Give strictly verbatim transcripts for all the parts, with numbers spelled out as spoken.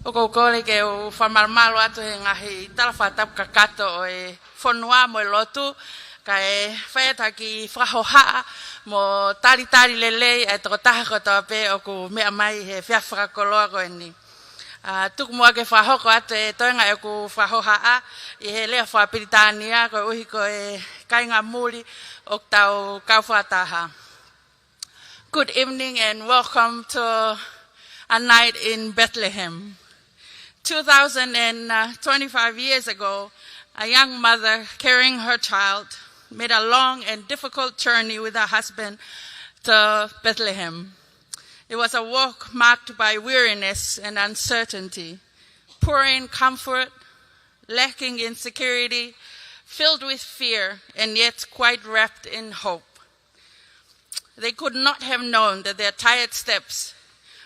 ʻOku ou kole ke u fakamalumalu atu he ngaahi tala fakatapu kakato ʻo e fonua mo e lotu, kae fai atu ha kiʻi fakahohaʻa mo talitali lelei ʻa e tokotaha kotoa pē ʻoku meʻa mai he efiafi fakakoloa ko eni. ʻA, tuku muʻa ke fakahoko atu e toenga ʻeku fakahohaʻa ʻi he lea fakapilitānia koeʻuhi ko e kāinga muli ʻoku tau kau fakataha. Good evening and welcome to A Night in Bethlehem. Two thousand and twenty-five years ago, a young mother carrying her child made a long and difficult journey with her husband to Bethlehem. It was a walk marked by weariness and uncertainty, poor in comfort, lacking in security, filled with fear, and yet quite wrapped in hope. They could not have known that their tired steps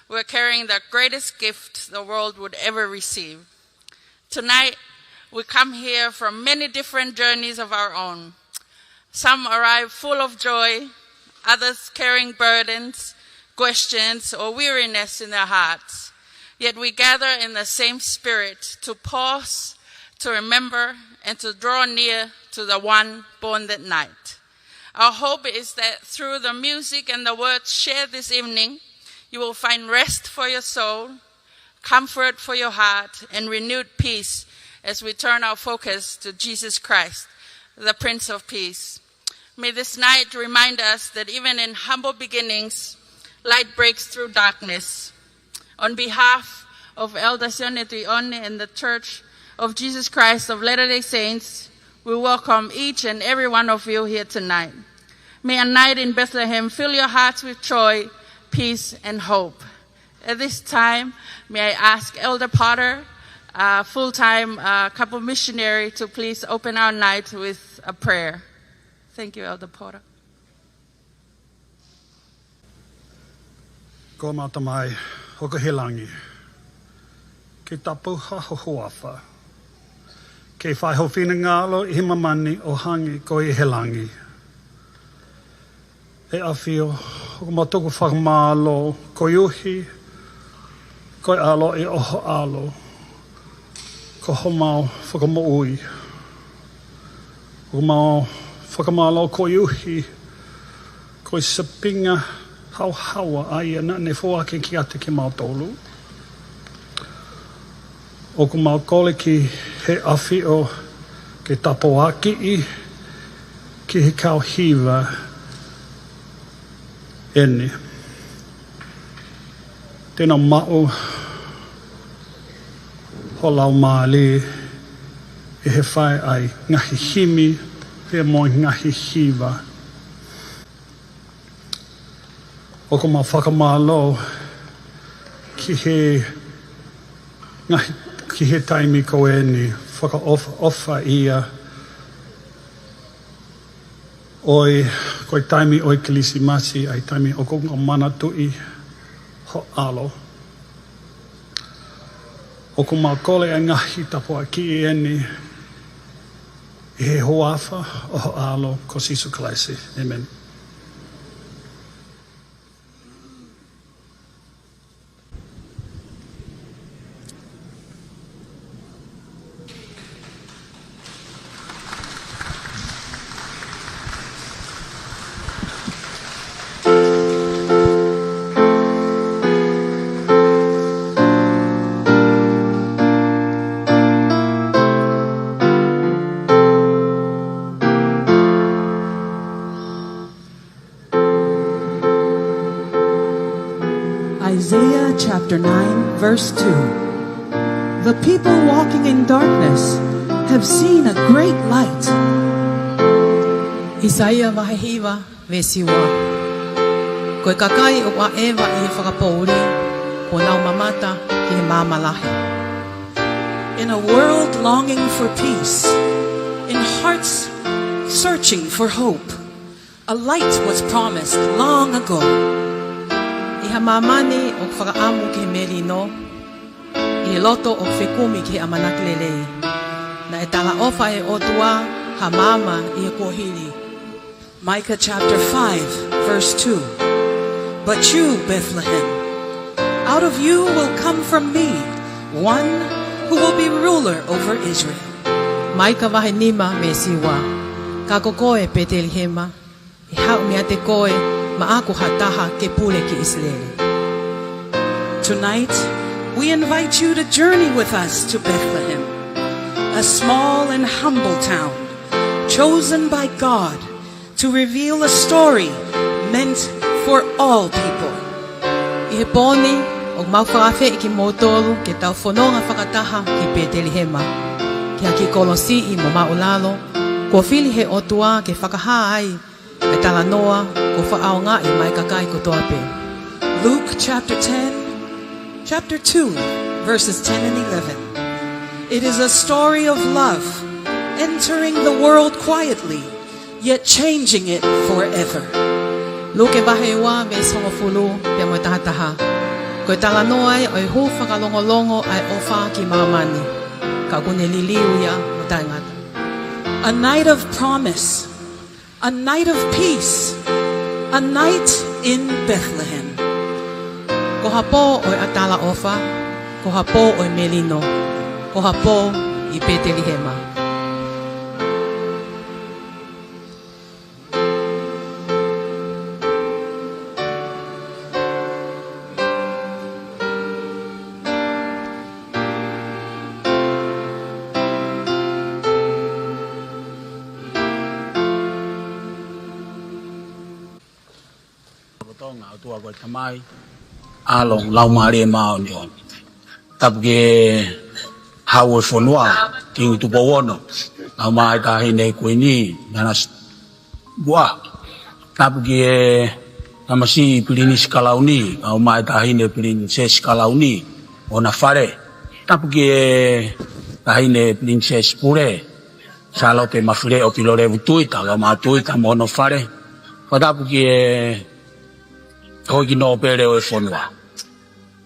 were carrying the greatest gift the world would ever receive. Tonight, we come here from many different journeys of our own. Some arrive full of joy, others carrying burdens, questions, or weariness in their hearts. Yet we gather in the same spirit to pause, to remember, and to draw near to the one born that night. Our hope is that through the music and the words shared this evening, you will find rest for your soul, comfort for your heart, and renewed peace as we turn our focus to Jesus Christ, the Prince of Peace. May this night remind us that even in humble beginnings, light breaks through darkness. On behalf of Elder Sione Tuʻiʻone and the Church of Jesus Christ of Latter-day Saints, we welcome each and every one of you here tonight. May a night in Bethlehem fill your hearts with joy, peace, and hope. At this time, may I ask Elder Potter, a full-time, uh, couple missionary, to please open our night with a prayer. Thank you, Elder Potter. Ko ʻemau Tamai ʻoku ʻi he langi, ke tapuhā ho huafa, ke fai ho finangalo ʻi he māmani ʻo hangē ko ia ʻi he langi. ʻE ʻAfio, ʻoku mau tuku fakamālō koeʻuhi ko e ʻaloʻi ʻo ho ʻAlo, ko homau Fakamoʻui. ʻOku mau fakamālō koeʻuhi ko e sīpinga haohaoa ʻa ia naʻa ne foaki kiate kimautolu. ʻOku mau kole ki he ʻAfio ke tāpuakiʻi ki he kau hiva eni, te nau maʻu ho laumālie ʻi he fai ʻa e ngaahi himi pea mo e ngaahi hiva. ʻOku mau fakamālō ki he ngaahi, ki he taimi ko eni fakaʻofoʻofa ia ʻo e, ko e taimi ʻo e Kilisimasi, ʻa e taimi ʻoku mau manatuʻi ho ʻAlo. ʻOku mau kole ʻa e ngaahi tāpuaki eni ʻi he huafa ʻo ho ʻAlo ko Sīsū Kalaisi. ʻĒmeni. Isaiah chapter nine, verse two. The people walking in darkness have seen a great light. ʻAisea vahe hiva, veesi ua. Ko e kakai ʻoku ʻaʻeva ʻi he fakapoʻuli, kuo nau mamata ki he maama lahi. In a world longing for peace, in hearts searching for hope, a light was promised long ago. ʻI ha māmani ʻoku fakaʻamu ki he melino, ʻi he loto ʻoku fekumi ki he ʻamanaki lelei, naʻe talaʻofa ʻe he ʻOtua ha maama ʻi he kuohili. Micah chapter five, verse two. But you, Bethlehem, out of you will come from me One who will be ruler over Israel. Maika vahe nima veesi ua. Ka ko koe Petelihema, ʻe haʻu meiate koe maʻaku ha taha ke pule ki ʻIsileli. Tonight, we invite you to journey with us to Bethlehem, a small and humble town chosen by God to reveal a story meant for all people. ʻI he pō ni, ʻoku mau fakaafeʻi kimoutolu ke tau fononga fakataha ki Petelihema, ki ha kiʻi kolo siʻi mo māʻulalo, kuo fili ʻe he ʻOtua ke fakahā ai ʻa e talanoa kuo fakaʻaongaʻi maʻa e kakai kotoa pē. Luke chapter ten, chapter two, verses ten and eleven. It is a story of love entering the world quietly, yet changing it forever. Luke vahe ua veesi hongofulu pea mo e taha taha. Ko e talanoa ia ʻo e hū fakalongolongo ʻa e ʻofa ki māmani, ka ʻoku ne liliu ia ʻo taʻengata. A night of promise, a night of peace, a night in Bethlehem. Ko ha pō ʻo e ʻatalaʻofa, ko ha pō ʻo e melino, ko ha pō ʻi Petelihema. Lolotonga, ʻOtua ko e Tamai, ʻAlo, Laumālie Māʻoniʻoni. Tapu ki he Hau ʻo e fonua, Kingi Tupou Ono, kae ʻumaʻā e Taʻahine Kuini, Nanasipauʻu. Tapu ki he Tamasiʻi Pilinisi Kalauni, kae ʻumaʻā e Taʻahine Pilinisesi Kalauni, ʻo hona fale. Tapu ki he Taʻahine Pilinisesi Pule, Sālote Mafileʻo Pilolevu Tuita, kae ʻumaʻā Tuita mo hono fale. Fakatapu ki he houʻeiki nōpele ʻo e fonua.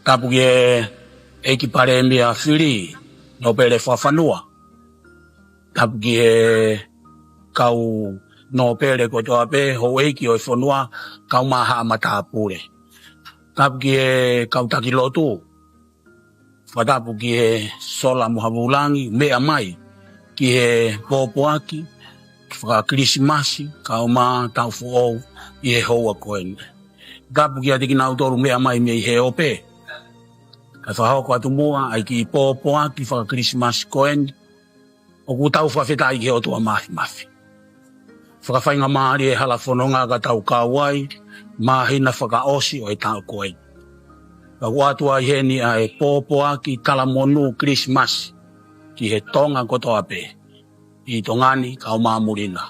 Tapu ki he ʻEiki Palēmia Fili, Nōpele Fakafanua. Tapu ki he kau nōpele kotoa pē, houʻeiki ʻo e fonua, kae ʻumaʻā haʻa matāpule. Tapu ki he kau taki lotu. Fakatapu ki he sola mo ha vūlangi, meʻa mai ki he pōpoaki faka-Kilisimasi, kae ʻumaʻā Taʻu Foʻou ʻi he houa ko eni. Tapu kiate kinautolu meʻa mai mei he ope, kae fakahoko atu muʻa ʻa e kiʻi pōpoaki faka-Kilisimasi ko eni, ʻoku tau fakafetaʻi ki he ʻOtua Māfimafi. Fakafaingamālie e hala fononga ka tau kau ai, māhina fakaʻosi ʻo e taʻu ko eni. Ka ʻoku ʻoatu ai heni ʻa e pōpoaki talamonū Kilisimasi ki he Tonga kotoa pē, ʻi Tonga ni kae ʻumaʻā muli na.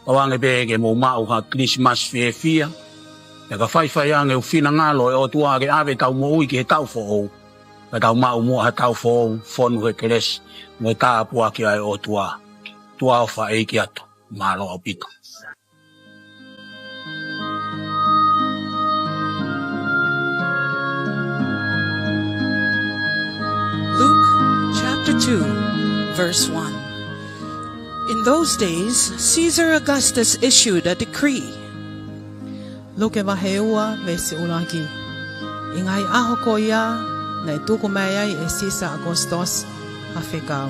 Pau ange pē ke mou maʻu ha Kilisimasi fiefia, pea ka faifai ange ʻoku finangalo e ʻOtua ke ʻave ʻetau moʻui ki he Taʻu Foʻou, ka tau maʻu muʻa ha Taʻu Foʻou fonu he kelesi mo e tāpuaki ʻa e ʻOtua. Tuʻa ʻofa ʻeiki atu. Mālō ʻaupito. Luke chapter two, verse one. In those days, Caesar Augustus issued a decree. Luke vahe ua veesi ʻuluaki. ʻI he ngaahi ʻaho ko ia, naʻe tuku mai ai ʻe Sisa ʻAkositosi ha fekau.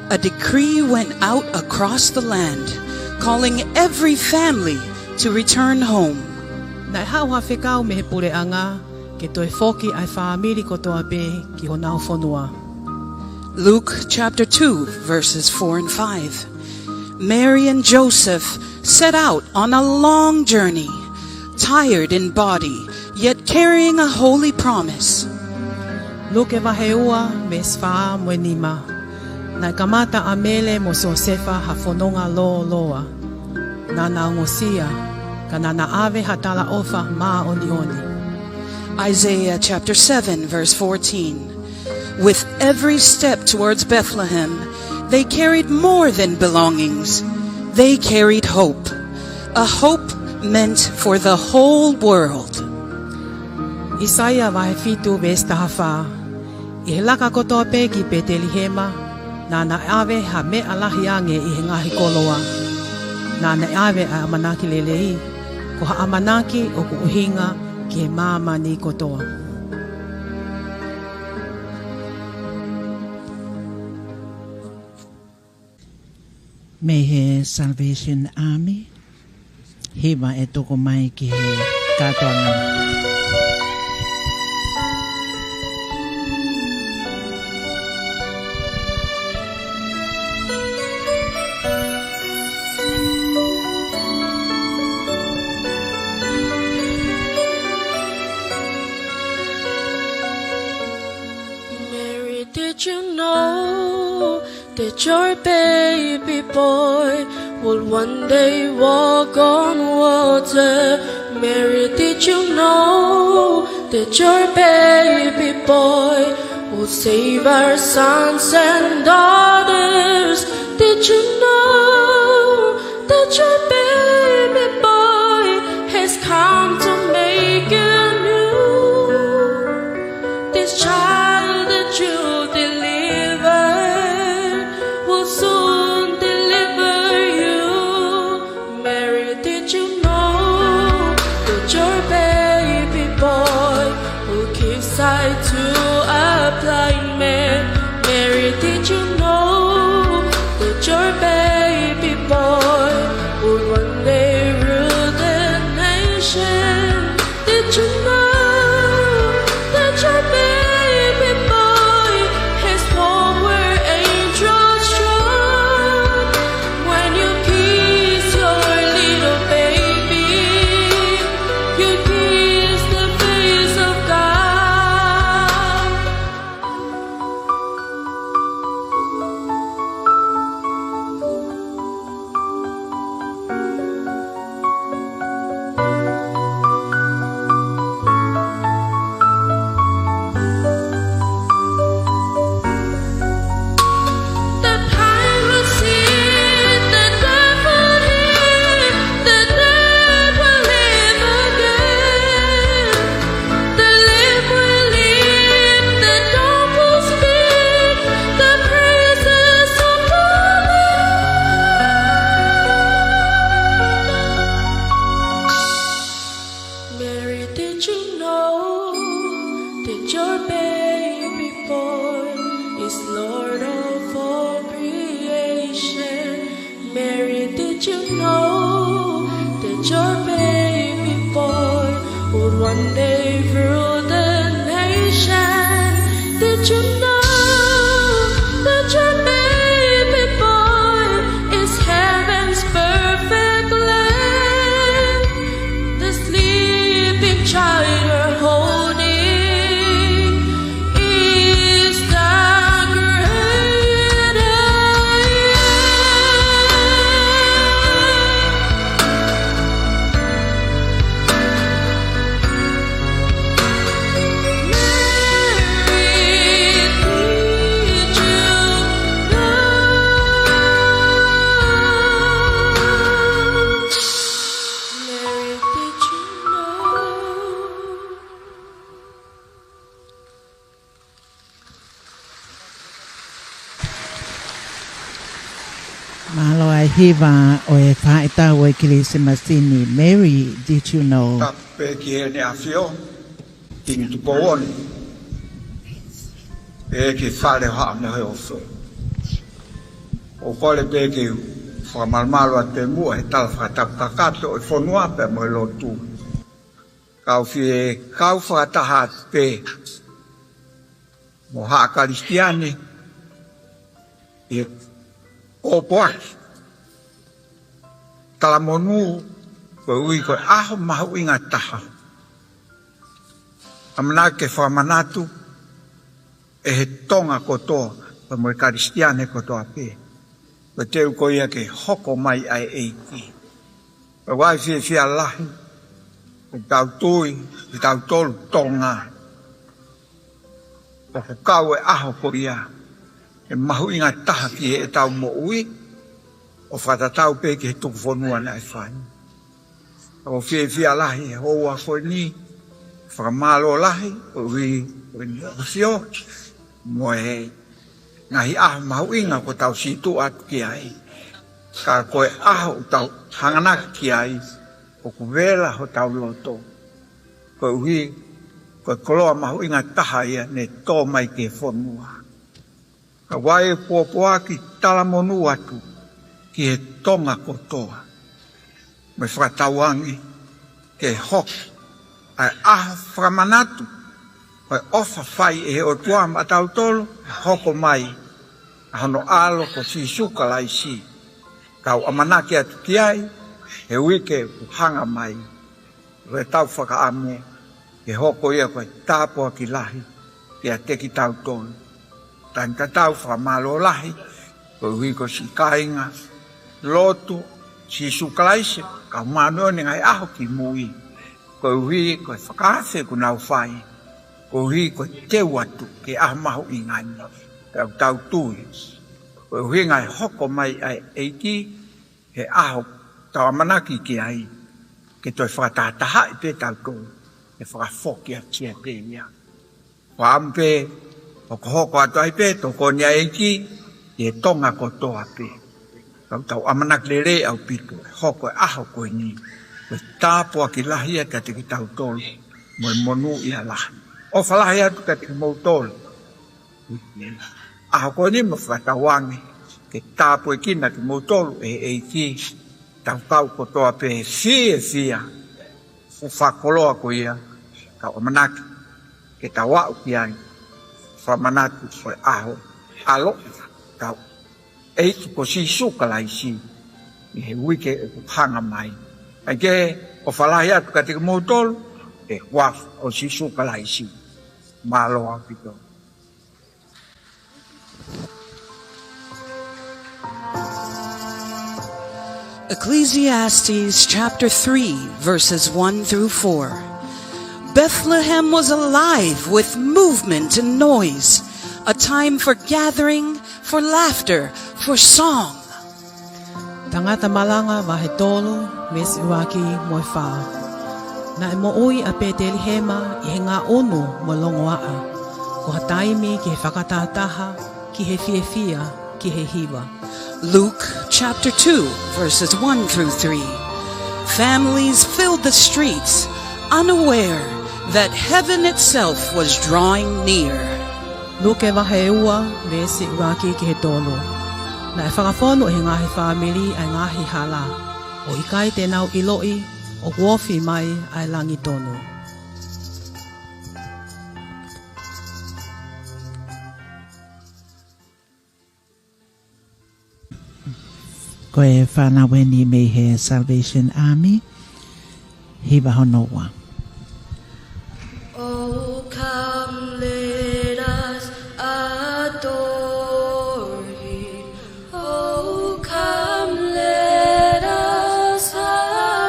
A decree went out across the land, calling every family to return home. Naʻe haʻu ha fekau mei he puleʻanga ke toe foki ʻa e fāmili kotoa pē ki honau fonua. Luke chapter two, verses four and five. Mary and Joseph set out on a long journey, tired in body, yet carrying a holy promise. Luke vahe ua veesi fā mo e nima. Naʻe kamata ʻa Mele mo Siosefa ha fononga lōloa. Naʻa na ongosia, ka naʻa na ʻave ha talaʻofa māʻoniʻoni. Isaiah chapter seven, verse fourteen. With every step towards Bethlehem, they carried more than belongings. They carried hope, a hope meant for the whole world. ʻAisea vahe fitu veesi taha fā. ʻI he laka kotoa pē ki Petelihema, naʻa na ʻave ha meʻa lahi ange ʻi he ngaahi koloa. Naʻa na ʻave ʻa e ʻamanaki lelei, ko ha ʻamanaki ʻoku ʻuhinga ki he māmani kotoa. Mei he Salvation Army, hiva ʻe tuku mai ki he kātoanga. Mary, did you know that your baby boy will one day walk on water? Mary, did you know that your baby boy will save our sons and daughters? Did you know that your baby boy has come to make you new? This child that you deliver will soon deliver you. Mary, did you know that your baby boy will give sight to a blind man? Mary, did you know that your baby boy will one day rule the nation? Did you know that your baby boy has walked where angels trod? When you kiss your little baby, you kiss the face of God. The blind will see, the deaf will hear, the dead will live again. The lame will leap, the dumb will speak, the praises of the Lord. Mary, did you know that your baby boy is Lord of all creation? Mary, did you know that your baby boy would one day rule the nation? Did you know that your baby boy is heaven's perfect lamb? The sleeping child you're holding is the great I Am. Mary, did you know? Mary, did you know? Mālō e hiva ʻo e faʻahitaʻu ʻo e Kilisimasi ni, Mary, did you know? Tapu pē ki Heʻene ʻAfio, Kingi Tupou One, pea ki he Fale ʻo Haʻa Moheofo. ʻOku ou kole pē ke u fakamalumalu atu pē muʻa he tala fakatapu kakato ʻo e fonua pea mo e lotu. Kau fie kau fakataha atu pē mo haʻa Kalisitiane ʻi he pōpoaki talamonū, koeʻuhi ko e ʻaho mahuʻinga taha. ʻAmanaki ke fakamanatu ʻe he Tonga kotoa, pea mo e Kalisitiane kotoa pē, ko e teu ko ia ke hoko mai ʻa e ʻEiki. Pea ʻoku ʻi ai e fiefia lahi ʻoku tau tui, ʻe tautolu Tonga, ʻoku kau e ʻaho ko ia ʻe mahuʻinga taha ki heʻetau moʻui, ʻo fakatatau pē ki he tuku fonua naʻe fai. ʻOku ou fiefia lahi he houa ko eni, fakamālō lahi, ʻo ui, ʻo eni, ʻo sio, mo e ngaahi ʻaho mahuʻinga kuo tau situʻa atu ki ai. Ka ko e ʻaho ʻoku tau hanganaki ki ai, ʻoku vela hotau loto. Koeʻuhi, ko e koloa mahuʻinga taha ia ne tō mai ki he fonua. Ka ʻoku ʻi ai e pōpoaki talamonū atu, ki he Tonga kotoa. Mo e fakatauange ke hoko ʻa e ʻaho fakamanatu ʻo e ʻofa fai ʻe he ʻOtua maʻatautolu, hoko mai ʻa hono ʻAlo ko Sīsū Kalaisi. Kau ʻamanaki atu ki ai he uike ʻoku hanga mai, ʻo e tau fakaʻamu ke hoko ia ko e tāpuaki lahi kiate kitautolu. Tau tatau fakamālō lahi koeʻuhi ko siʻi kāinga lotu Sīsū Kalaisi, kau māʻoniʻoni ngaahi ʻaho ki mui, koeʻuhi ko e fakaafe kuo nau fai, koeʻuhi ko e teu atu ki he ʻaho mahuʻinga ni. Tau tui koeʻuhi ngaahi hoko mai ʻa e ʻEiki he ʻaho tau ʻamanaki ki ai, ke toe fakatahatahaʻi pē tautolu, ke fakafoki atu ia pē ia. Fakaʻamu pē ʻoku hokohoko atu ai pē tokoni ʻa e ʻEiki ki he Tonga kotoa pē. Kau tau ʻamanaki lelei ʻaupito ʻe hoko e ʻaho ko eni ko e tāpuaki lahi ia kiate kitautolu mo e monūʻia lahi. ʻOfa lahi atu kiate kimoutolu. ʻAho ko eni mo fakatauange ke tāpuekina kimoutolu ʻe he ʻEiki. Tau kau kotoa pē fiefia ʻo fakakoloa ko ia, tau ʻamanaki ke tau aʻu ki ai, fakamanatu ko e ʻaho ʻaloʻi ʻetau ʻEiki ko Sīsū Kalaisi ʻi he uike ʻoku hanga mai. ʻAi ke ʻofa lahi atu kiate kimoutolu ʻi he huafa ʻo Sīsū Kalaisi. Mālō ʻaupito. Ecclesiastes chapter three, verses one through four. Bethlehem was alive with movement and noise, a time for gathering, for laughter, for song. Tangata Malanga vahe tolu, veesi ʻuluaki mo e fā. Naʻe moʻui ʻa Pētelihema ʻi he ngaʻunu mo e longoaʻa, ko ha taimi ki he fakatahataha, ki he fiefia, ki he hiva. Luke chapter two, verses one through three. Families filled the streets, unaware that heaven itself was drawing near. Luke vahe ua, veesi ʻuluaki ki he tolu. Naʻe fakafonu ʻe he ngaahi fāmili ʻa e ngaahi hala, ʻo ʻikai te nau ʻiloʻi ʻoku ofi mai ʻa e langi tonu. Ko e fānau eni mei he Salvation Army, hiva hono ua. Oh, come, let us adore him. Oh, come, let us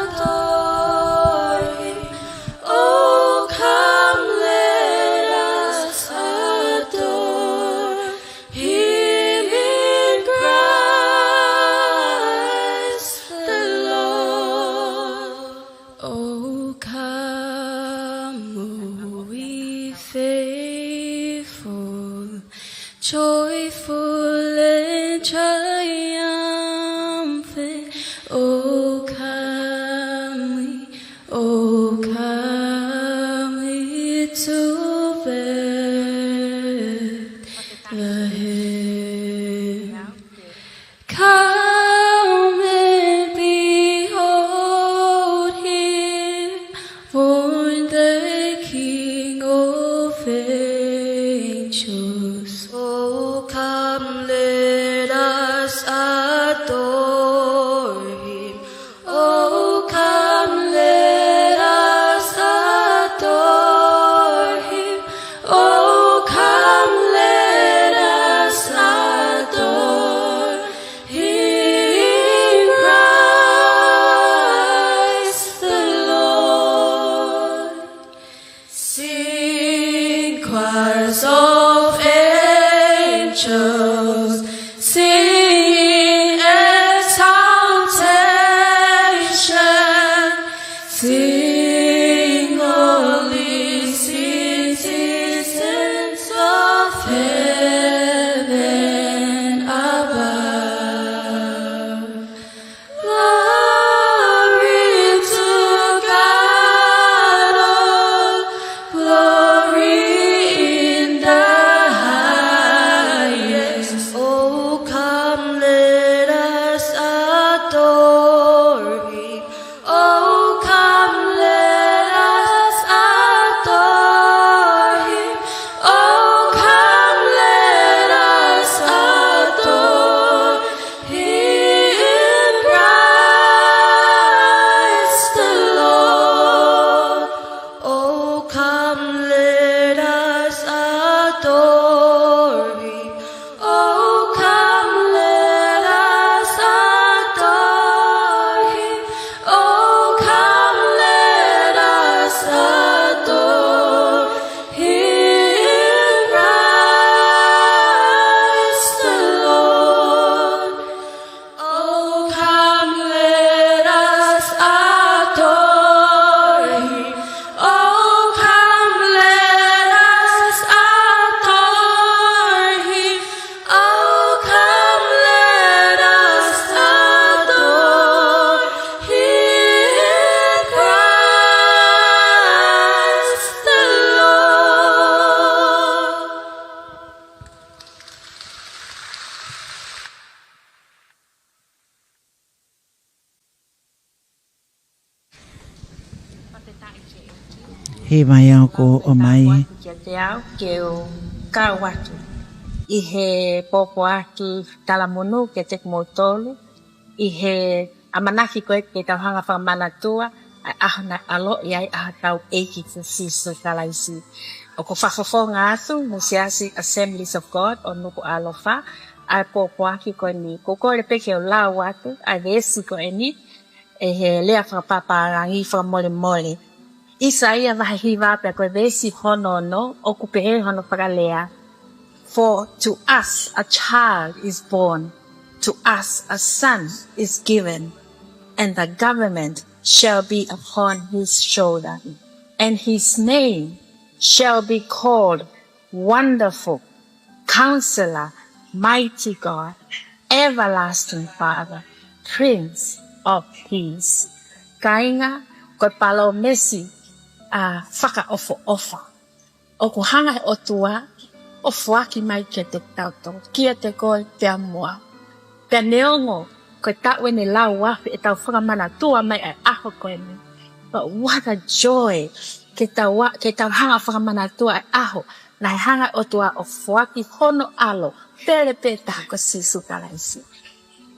adore him. Oh, come, let us adore him in Christ the Lord. Oh, come, all ye faithful, joyful and triumphant. Oh, come ye, oh, come ye to Bethlehem. Come and behold him, born the King of angels. Oh, come, let us adore him. Oh, come, let us adore him. Oh, come, let us adore him in Christ the Lord. Sing, choirs of angels, singing exaltation. Sing, holy citizens of heaven above. Glory to God, all glory in the highest. Oh, come, let us ʻE mai au ko ʻomai. Kiate au ke u kau atu ʻi he pōpoaki talamonū kiate kimoutolu, ʻi he ʻamanaki ko ē ke tau hanga ʻo fakamanatua ʻa e ʻaho naʻe ʻaloʻi ai ʻa hotau ʻEiki ko Sīsū Kalaisi. ʻOku ou fakafofonga atu mo e Siasi Assemblies of God ʻo Nukuʻalofa ʻa e pōpoaki ko eni. ʻOku ou kole pē ke u lau atu ʻa e veesi ko eni, ʻi he lea fakapapālangi fakamolemole. ʻAisea vahe hiva pea ko e veesi hono ono, ʻoku pehē hono fakalea: For to us a child is born, to us a son is given, and the government shall be upon his shoulder, and his name shall be called Wonderful, Counselor, Mighty God, Everlasting Father, Prince of Peace. Kāinga, ko e palōmesi ʻa e fakaʻofoʻofa ʻoku hanga ʻe he ʻOtua ʻo foaki mai kiate kitautolu, kiate koe pea mo au. Pea neongo ko e taʻu eni ʻe laui afe ʻetau fakamanatua mai ʻa e ʻaho ko eni. But what a joy ke tau, ke tau hanga ʻo fakamanatua ʻa e ʻaho naʻe hanga ʻe he ʻOtua ʻo foaki hono ʻAlo pele pē taha ko Sīsū Kalaisi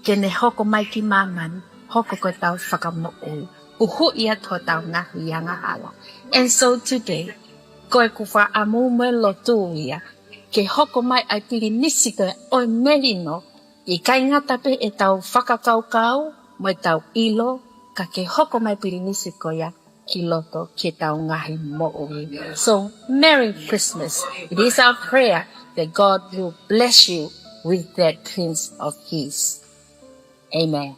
ke ne hoko mai ki māmani, hoko ko ʻetau Fakamoʻui, huhuʻi atu hotau ngaahi angahala. And so today, ko ʻeku fakaʻamu mo e lotu ia ke hoko mai ʻa e pilinisi ko ē ʻo e melino, ʻikai ngata pē ʻetau fakakaukau mo ʻetau ʻilo, ka ke hoko mai pilinisi ko ia ki loto ki heʻetau ngaahi moʻui. So, Merry Christmas. It is our prayer that God will bless you with that Prince of Peace. Amen.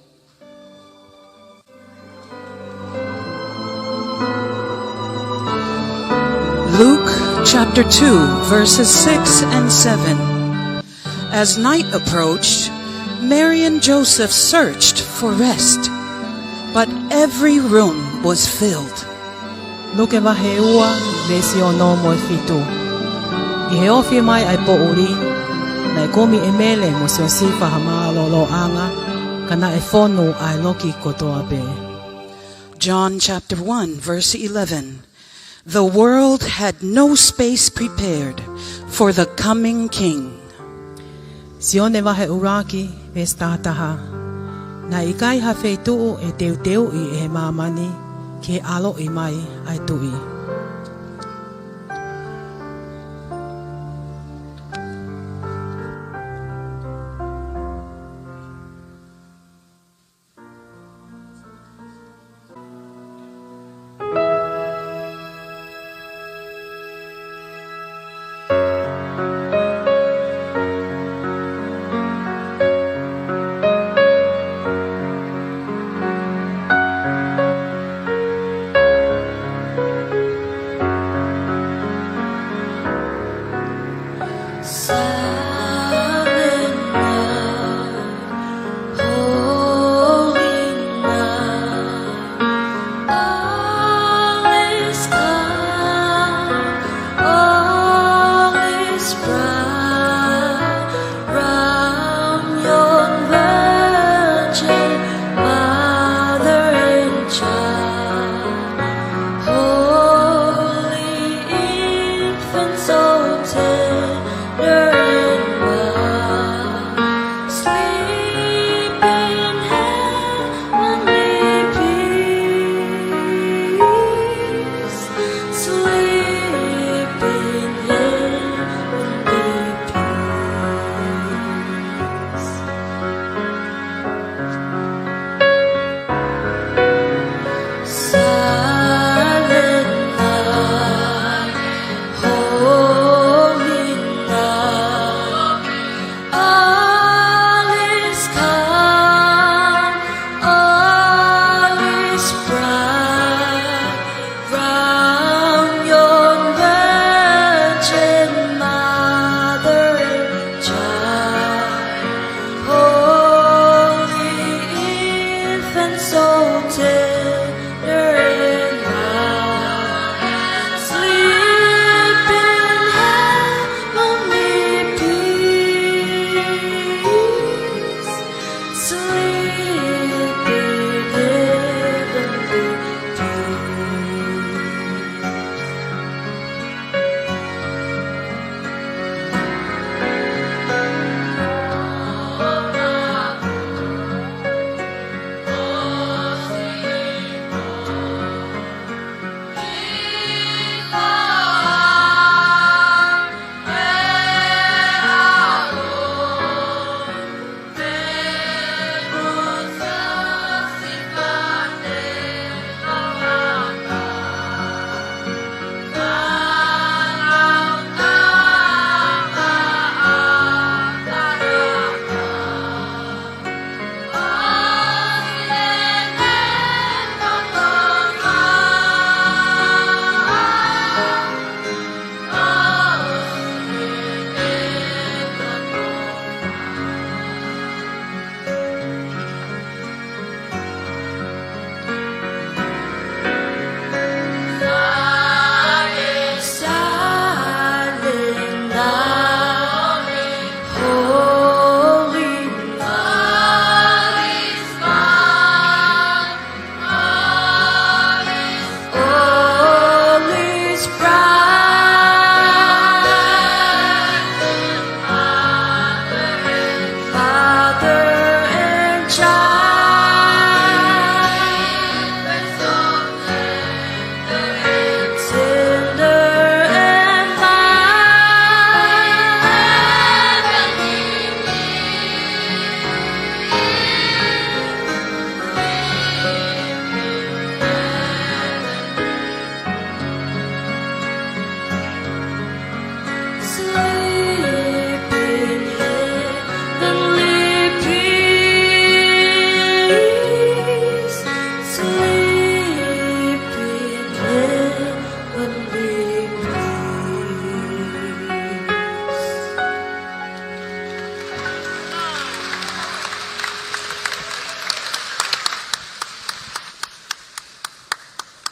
Luke chapter two, verses six and seven. As night approached, Mary and Joseph searched for rest, but every room was filled. Luke vahe ua, veesi ono mo e fitu. ʻI he ofi mai ʻa e poʻuli, naʻe kumi ʻe Mele mo Siosefa ha mālōlōʻanga, ka naʻe fonu ʻa e loki kotoa pē. John chapter one, verse eleven. The world had no space prepared for the coming king. Sione vahe ʻuluaki, veesi taha taha. Naʻe ʻikai ha feituʻu ʻe teuteuʻi ʻe he māmani ki he ʻaloʻi mai ʻa e Tuʻi.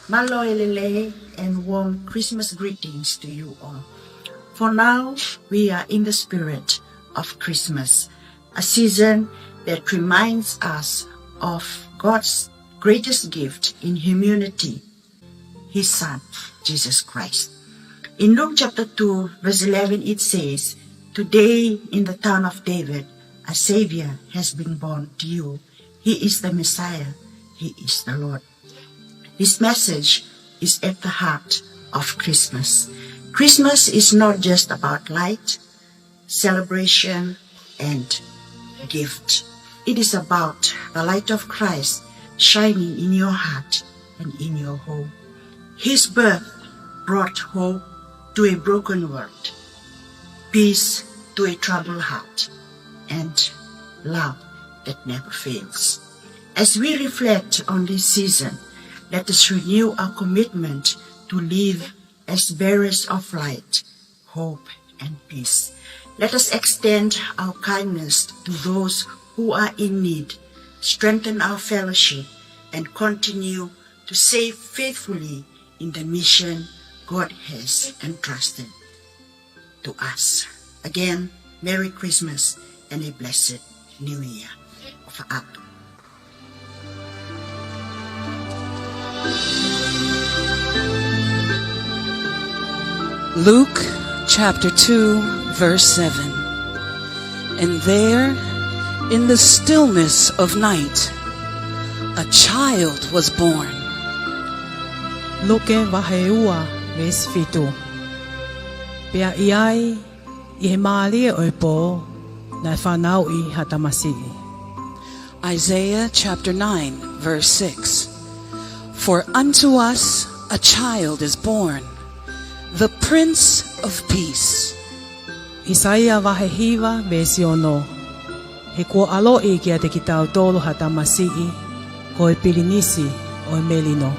Mālō e lelei and warm Christmas greetings to you all. For now, we are in the spirit of Christmas, a season that reminds us of God's greatest gift in humanity, his Son, Jesus Christ. In Luke chapter two, verse eleven, it says, "Today in the town of David, a Savior has been born to you. He is the Messiah. He is the Lord." This message is at the heart of Christmas. Christmas is not just about light, celebration, and gift. It is about the light of Christ shining in your heart and in your home. His birth brought hope to a broken world, peace to a troubled heart, and love that never fails. As we reflect on this season, let us renew our commitment to live as bearers of light, hope, and peace. Let us extend our kindness to those who are in need, strengthen our fellowship, and continue to serve faithfully in the mission God has entrusted to us. Again, Merry Christmas and a blessed New Year. ʻOfa atu. Luke chapter two, verse seven. And there, in the stillness of night, a child was born. Luke vahe ua, veesi fitu. Pea ʻi ai, ʻi he mālie ʻo e pō, naʻe fanauʻi ha tamasiʻi. Isaiah chapter nine, verse six. For unto us a child is born, the Prince of Peace. ʻAisea vahe hiva, veesi ono. He kuo ʻaloʻi kiate kitautolu ha tamasiʻi, ko e Pilinisi ʻo e Melino.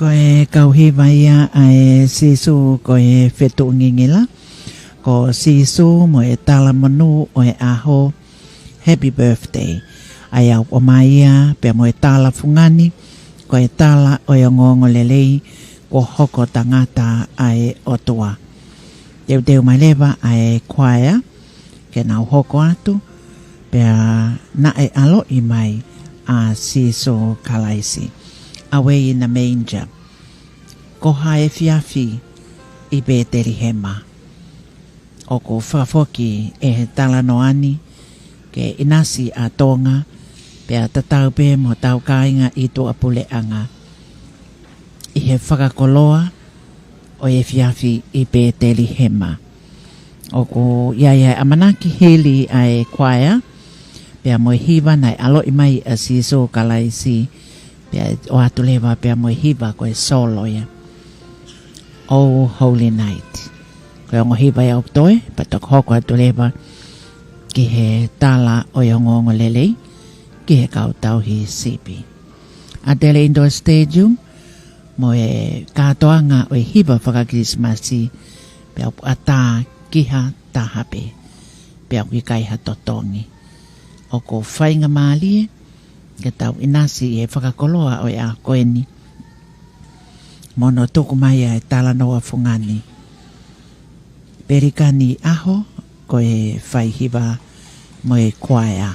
Ko e kau hiva ia ʻa e Sīsū ko e Fetuʻungingila, ko Sīsū mo e Talamonū ʻo e ʻAho, Happy Birthday. ʻA ia ʻoku ʻomai ia pea mo e Tala Fungani, ko e Tala ʻo e Ongoongolelei, kuo hoko tangata ʻa e ʻOtua. Teuteu mai leva ʻa e kuaea ke nau hoko atu, pea naʻe ʻaloʻi mai ʻa Sīsū Kalaisi. Away in a manger. Ko ha efiafi ʻi Pētelihema. ʻOku fakafoki ʻe he talanoa ni ki he ʻinasi ʻa Tonga, pea tatau pē mo hotau kāinga ʻi tuʻapuleʻanga, ʻi he fakakoloa ʻo e efiafi ʻi Pētelihema. ʻOku ʻi ai ʻa e ʻamanaki hili ʻa e kuaea, pea mo e hiva naʻe ʻaloʻi mai ʻa Sīsū Kalaisi, pea ʻoatu leva pea mo e hiva ko e solo ia. Oh Holy Night. Ko e ongo hiva ia ʻoku toe, pea toki hoko atu leva ki he Tala ʻo e Ongoongolelei, ki he kau tauhi sipi. ʻAtele Indoor Stadium, mo e kātoanga ʻo e hiva faka-Kilisimasi, pea ʻoku ʻatā ki ha taha pē, pea ʻoku ʻikai ha totongi. ʻOku faingamālie ke tau ʻinasi ʻi he fakakoloa ʻo e ʻaho ko eni, mo hono tuku mai ʻa e talanoa fungani. Pelikani ʻAho, ko e fai hiva mo e kuaea.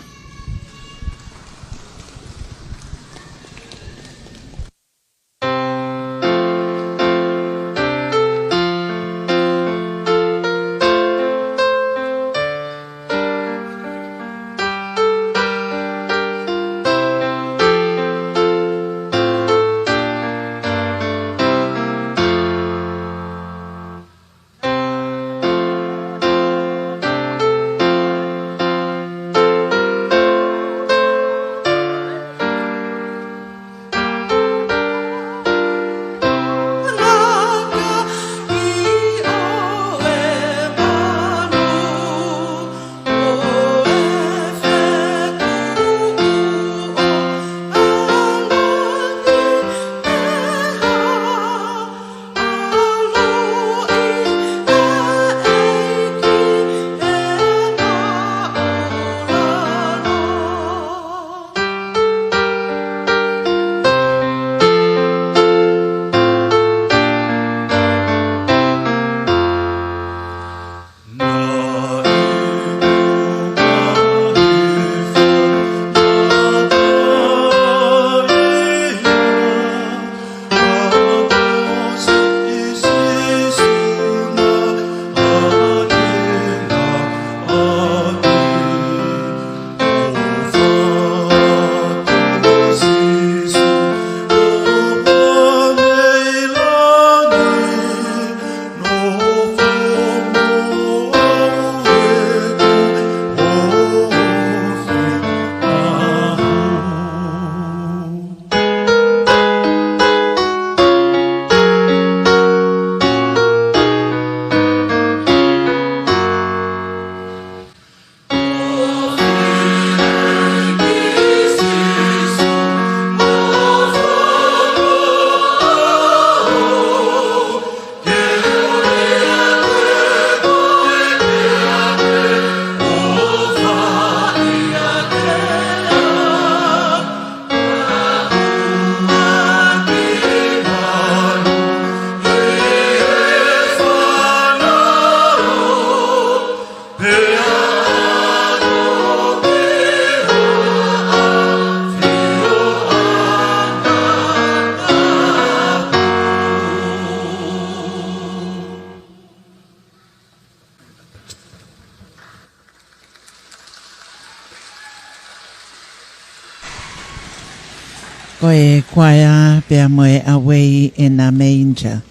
Ko e kuaea pea mo e Away in a Manger.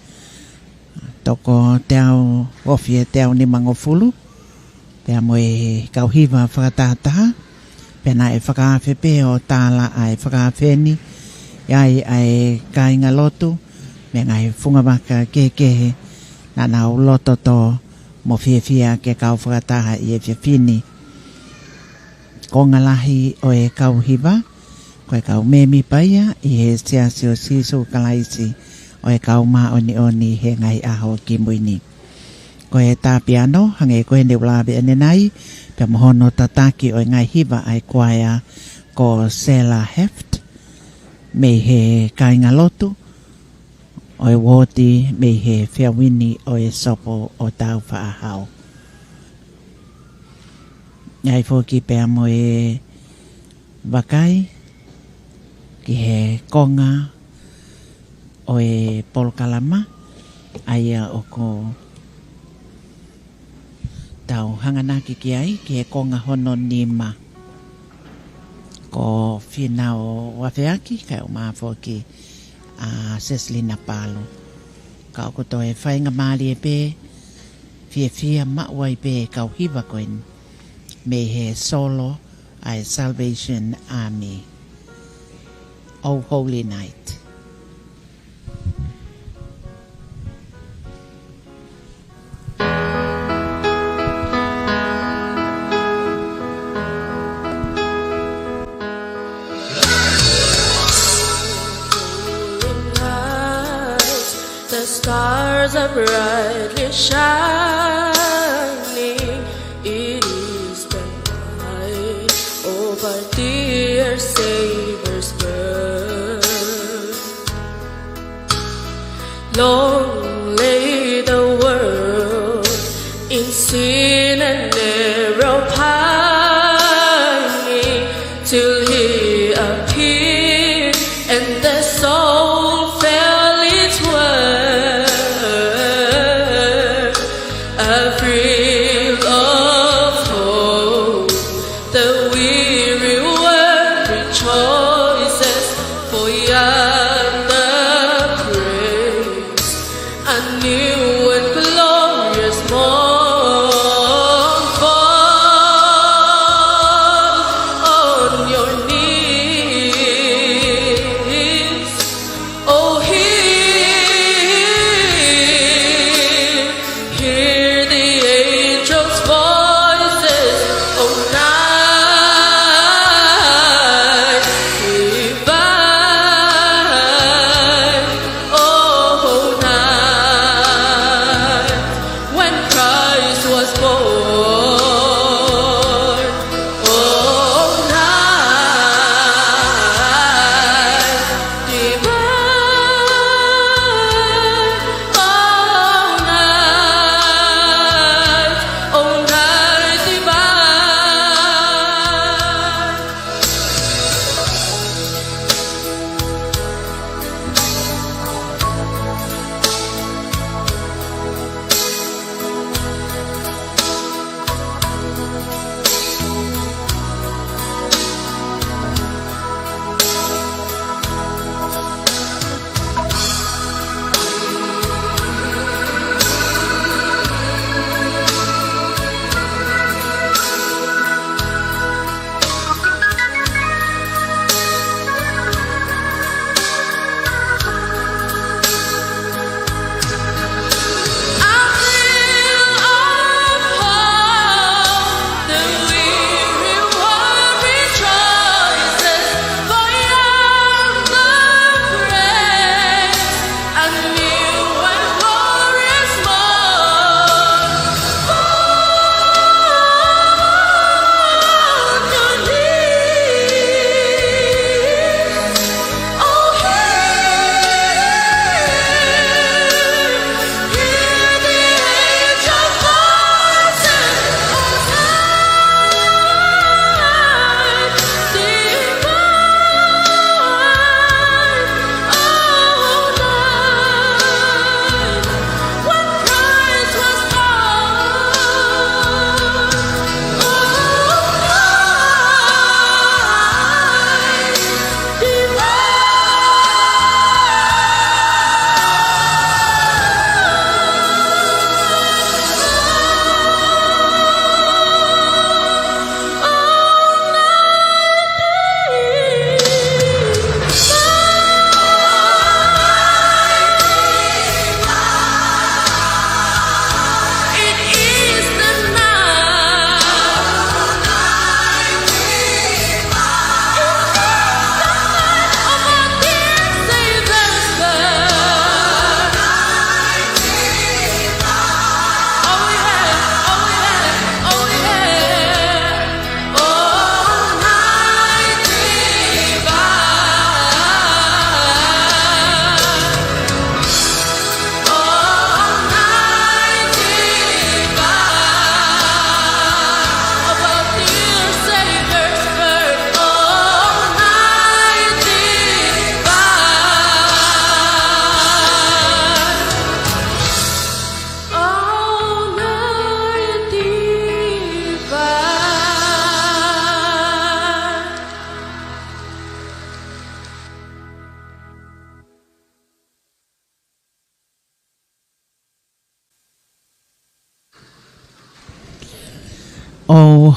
Toko teau, ofi e teau nimangofulu, pea mo e kau hiva fakatahataha, pea naʻe fakaafe pē ʻo tala ʻa e fakaafe ni, ʻi ai ʻa e kāingalotu, mei he ngaahi fungavaka kehekehe, naʻa nau loto tō mo fiefia ke kau fakataha ʻi he efiafi ni. Konga lahi ʻo e kau hiva, ko e kau mēmipa ia ʻi he Siasi ʻo Sīsū Kalaisi ʻo e kau māʻoniʻoni he ngaahi ʻaho kimui ni. Ko e tā piano, hangē ko ʻene ʻuluaki ʻanenai, pea mo hono tataki ʻo e ngaahi hiva ʻa e kuaea ko Sela Heft, mei he kāingalotu ʻo e uooti mei he feau ni ʻo e Sopo ʻo Taufaʻāhau. ʻAi foki pea mo e vakai ki he konga ʻo e polokalama, ʻa ia ʻoku tau hanganaki ki ai, ki he konga hono nima. Ko Fīnau Afeaki, kae ʻumaʻā foki ʻa Seselina Palu. Ka ʻoku toe faingamālie pē, fiefia maʻu ai pē kau hiva ko eni mei he solo ʻa e Salvation Army. Oh Holy Night. The stars are brightly shining. It is the night of our dear Savior's birth. Long lay the world in sin and error pining, till he appeared and the soul felt its worth. A thrill of hope, the weary world rejoices, for yonder praise a new and glorious morn. Fall on your knees, oh, hear, hear the angels' voices, oh, now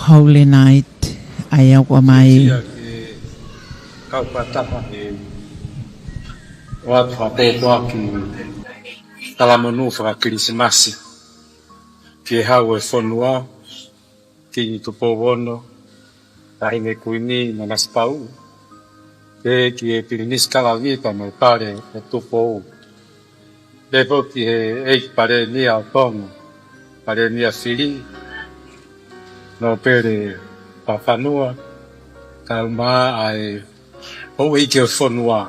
Holy Night, ʻa ia ʻoku ʻomai. Ia ke kau fakataha he ʻoatu ha pōpoaki talamonū faka-Kilisimasi ki he Hau ʻo e fonua, Kingi Tupou Ono, Taʻahine Kuini Nanasipauʻu, pehē ki he Pilinisi Kalavita mo e Pale ʻo Tupou. Pehē foki ki he ʻEiki Palēmia ʻo Tonga, Palēmia Fili, Nōpele Fakafanua, kae ʻumaʻā ʻa e houʻeiki ʻo e fonua,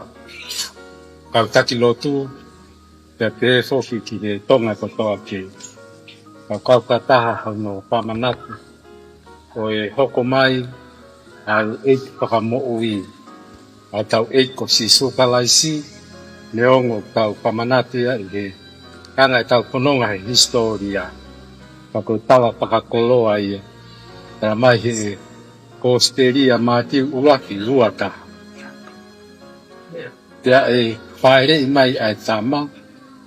kau taki lotu, pea pehē foki ki he Tonga kotoa pē. Kau kau fakataha hono fakamanatu ʻo e hoko mai ʻa e ʻEiki Fakamoʻui, ʻa hotau ʻEiki ko Sīsū Kalaisi, neongo ʻoku tau fakamanatu ia ʻi he anga ʻetau fononga he hisitōlia, ka ko e tala fakakoloa ia, talamai he Kosipeli ʻa Mātiu ʻuluaki, ua taha. Pea ʻe fāʻeleʻi mai ʻa e Tama,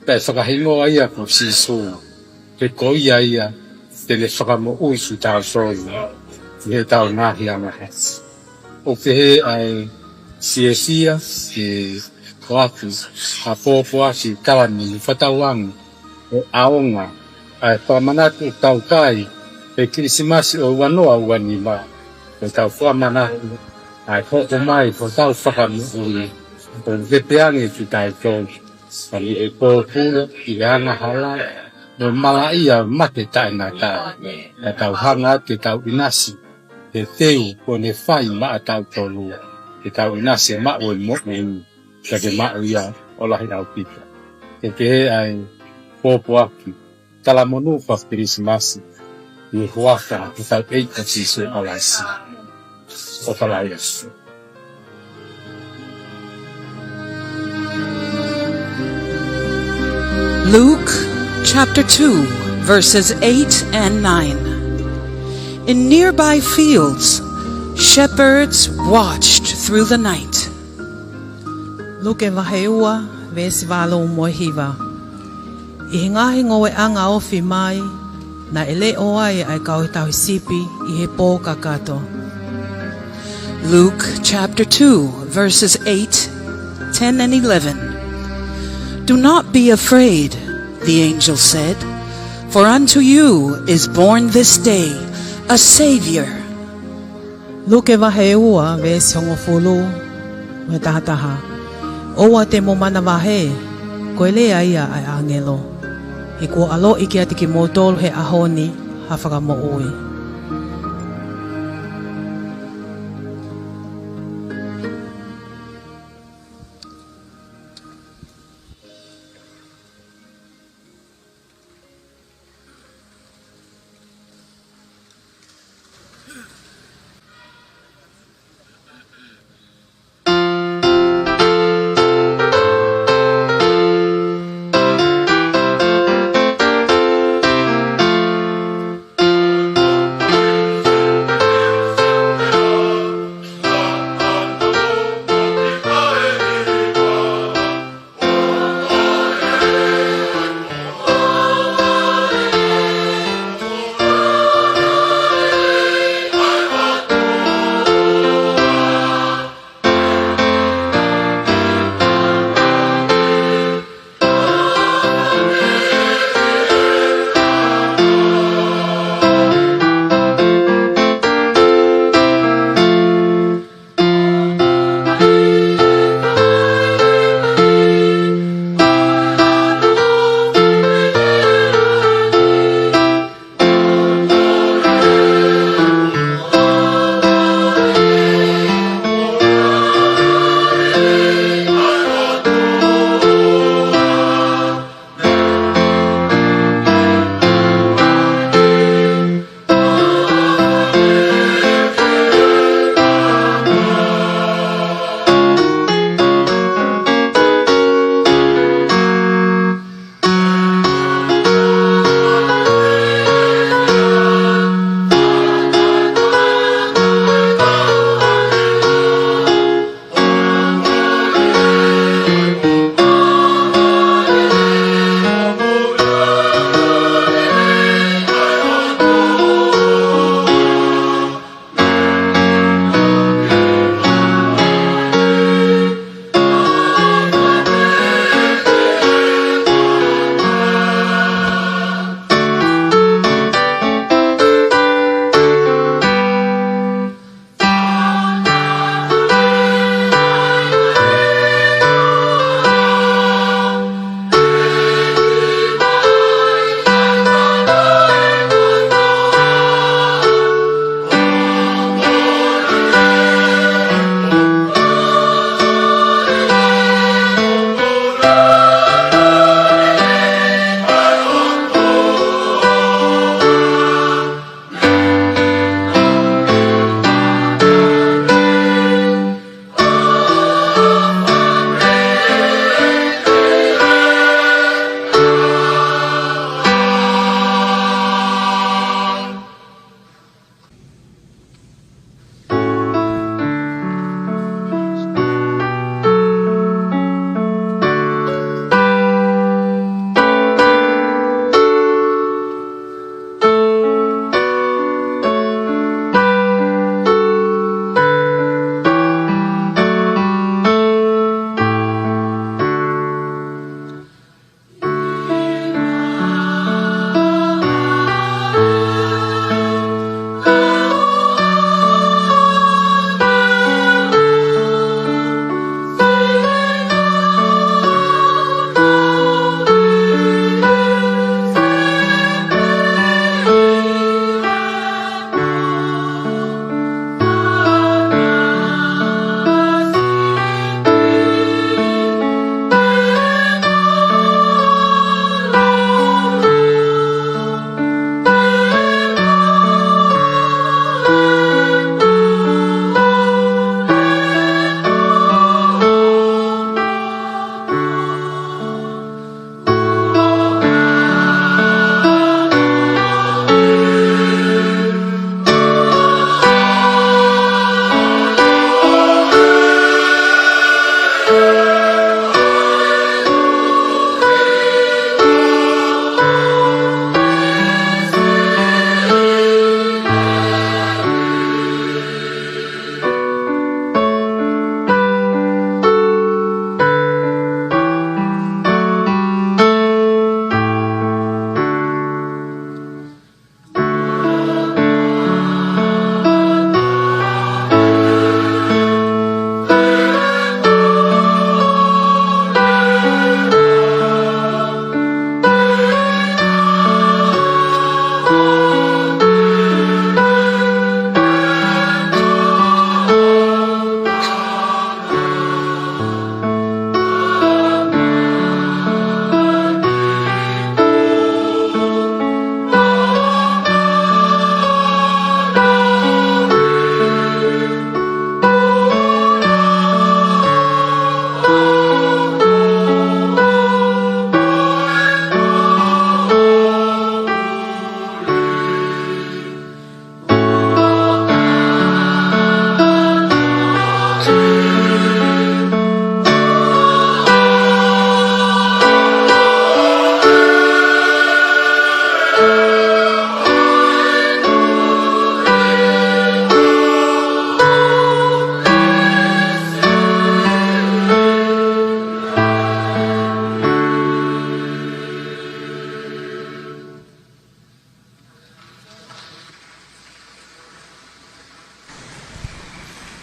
pea ʻe fakahingoa ia ko Sīsū, he ko ia ia te ne fakamoʻui kitautolu ʻi heʻetau ngaahi angahala. ʻOku pehē ʻa e siasi ke ʻoatu ha pōpoaki talamonū fakatauange ʻo e ʻaonga ʻa e fakamanatu ʻoku tau kai he Kilisimasi ʻo e ua noa ua nima, ʻo tau fakamanatu ʻa e hoko mai ʻo hotau Fakamoʻui, ʻo vepeange kitautolu mei he pōpula, ʻi he angahala, mo e malaʻia, mate taʻengata, ka tau hanga atu ke tau ʻinasi he teu kuo ne fai maʻatautolu, ke tau ʻinasi maʻu e moʻui, ka ke maʻu ia ʻo lahi ʻaupito. Ke pehē ʻa e pōpoaki talamonū faka-Kilisimasi, ʻi he huafa ʻo hotau ʻEiki ko Sīsū Kalaisi. ʻOfa lahi atu. Luke chapter two, verses eight and nine. In nearby fields, shepherds watched through the night. Luke vahe ua, veesi valu mo e hiva. ʻI he ngaahi ngoueʻanga ofi mai, naʻe leʻo ai ʻa e kau tauhi sipi ʻi he pō kakato. Luke chapter two, verses eight, ten, and eleven. "Do not be afraid," the angel said, "for unto you is born this day a Savior." Luke vahe ua, veesi hongofulu mo e taha taha. ʻOua te mou manavahē, ko e lea ia ʻa e ʻāngelo. He kuo ʻaloʻi kiate kimoutolu he ʻaho ni ha Fakamoʻui.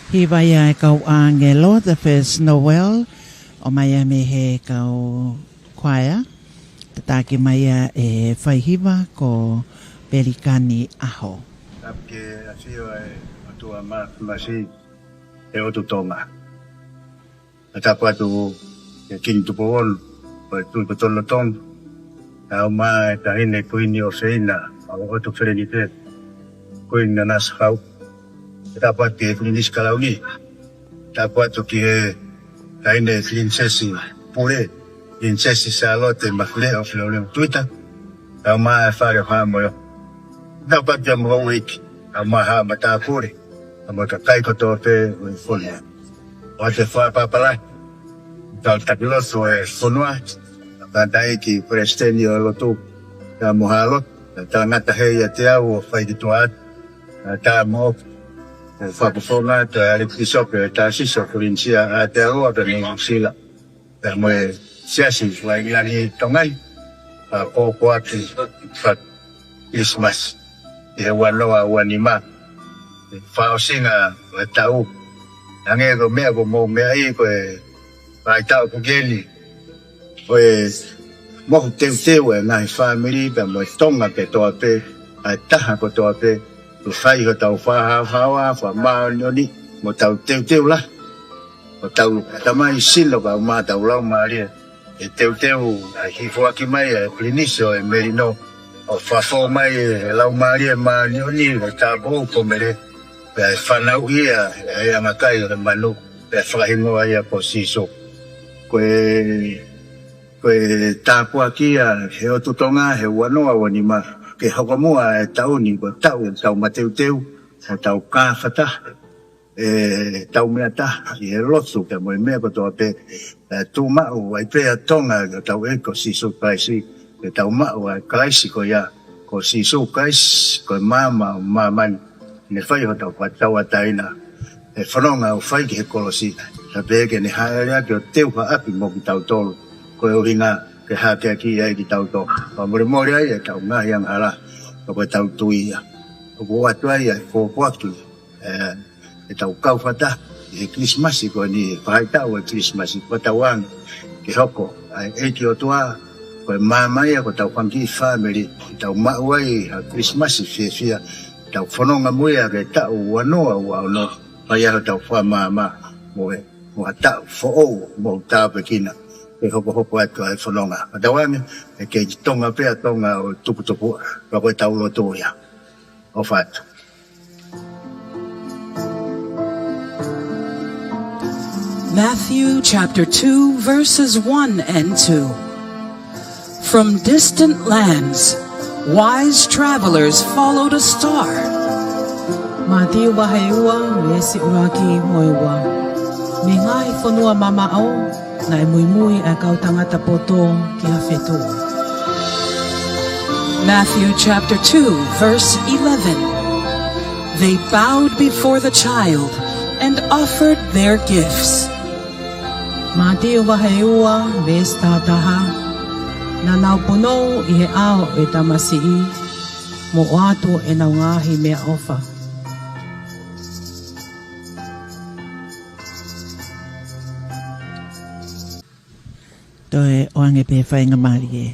Hiva ia ʻa e kau ʻāngelo, The First Noel, ʻomai ia mei he kau kuaea, tataki mai ia ʻe he faihiva ko Pelikani ʻAho. Tapu ki he ʻafio ʻa e ʻOtua Māfimafi, ʻe ʻOtu Tonga. Pea tapu atu ki he Kingi Tupou Ono, ko e Tuʻi Kotonuʻa ʻo Tonga. Pea ʻomai ʻa e Taʻahine Kuini ʻOfeina, ʻa ʻOtu Felenite, Kuini Nanasipauʻu. Pea tapu atu ki he Pilinisi Kalauni. Tapu atu ki he Taʻahine Pilinisesi Pule, Pilinisesi Sālote Mafileʻo Filolevu Tuita. Pea ʻomai ʻa e Fale ʻo Haʻamoʻoiʻoa. Tapu atu ki he Houʻeiki, pea mo Haʻa Matāpule, pea mo e kakai kotoa pē ʻo e fonua. ʻOatu e fakapapau lahi ki he kau taki lotu ʻo e fonua, Tangataʻeiki Palesiteni ʻo e Lotu, pea mo Haʻa Lotu, pea talangata heni ʻiate au ʻo fai ki tuʻa atu, pea tā mo ʻo fakafofonga atu ʻa e ʻAlikipīsope ʻo e Tāsisi ʻo Polinisia ʻa Aotearoa pea mo Nuʻusila, pea mo e Siasi Fakaʻilonga Tonga ni, pea pōpoaki fakaKilisimasi ʻi he ua noa ua nima, ʻi he fakaʻosinga ʻo e taʻu. Hangē ko e meʻa kuo mou meaʻi, ko e faʻahitaʻu ko eni, ko e mohu teuteu ʻa e ngaahi fāmili pea mo e Tonga kotoa pē, ʻa e taha kotoa pē, ke fai hotau fakahaohaoa fakamāʻoniʻoni, mo tau teuteu lahi, ʻo tau tamai sino kae ʻumaʻā ʻetau laumālie. ʻE teuteu ʻa e hifo ʻaki mai ʻa e Pilinisi ʻo e Melino, ʻo fafo mai ʻe he Laumālie Māʻoniʻoni ʻo e Tāupoʻou Pomele, pea ʻe fanauʻi ia ʻe he angakai ʻo e manu, pea fakahingoa ia ko Sīsū. Ko e, ko e tāpuaki ia ʻa e ʻOtu Tonga he ua noa ua nima, ke hoko muʻa e taʻu ni ko e taʻu ʻetau mateuteu, ʻetau kāfata, ʻetau meʻa taha ʻi he lotu pea mo e meʻa kotoa pē, ʻe tuʻu maʻu ai pē ʻa Tonga ki hotau ʻEiki ko Sīsū Kalaisi, ʻetau maʻu ʻa e Kalaisi ko ia, ko Sīsū Kalaisi, ko e maama ʻo māmani, ne fai hotau fakatauʻatāina, ʻi he fononga ʻo fai ki he kolosi, pea pehē ke ne hāʻele ʻo teu ha ʻapi mo kitautolu, ko e ʻuhinga ke hākeakiʻi ai kitautolu, pea molemole ai ʻetau ngaahi angahala, pea ko ʻetau tui ia. ʻOku ʻoatu ai ʻa e pōpoaki, ʻe, ʻetau kāfata ʻi he Kilisimasi ko eni, ʻi he faʻahitaʻu ʻo e Kilisimasi, pea tauange ke hoko ʻa e ʻEiki ʻOtua ko e maama ia ki hotau fanga kiʻi fāmili, ke tau maʻu ai ha Kilisimasi fiefia, tau fononga mo ia ki he taʻu ua noa ua ono, pea ʻi ai hotau fakamaama mo e, mo ha taʻu foʻou, mo tāpuekina, ke hokohoko atu ʻa e fononga. Pea tauange, ʻe kei Tonga pē ʻa Tonga ʻo tuputupuʻa, pea ko ʻetau lotu ia. ʻOfa atu. Matthew chapter two, verses one and two. From distant lands, wise travelers followed a star. Mātiu vahe ua, veesi ʻuluaki mo e ua. Mei he ngaahi fonua mamaʻo, naʻe muimui ʻa e kau tangata poto ki ha fetuʻu. Matthew chapter two, verse eleven. They bowed before the child and offered their gifts. Mātiu vahe ua, veesi taha taha. Naʻa nau punou ʻi he ʻao ʻo e tamasiʻi, mo ʻoatu ʻenau ngaahi meʻaʻofa. Toe ʻoange pē faingamālie.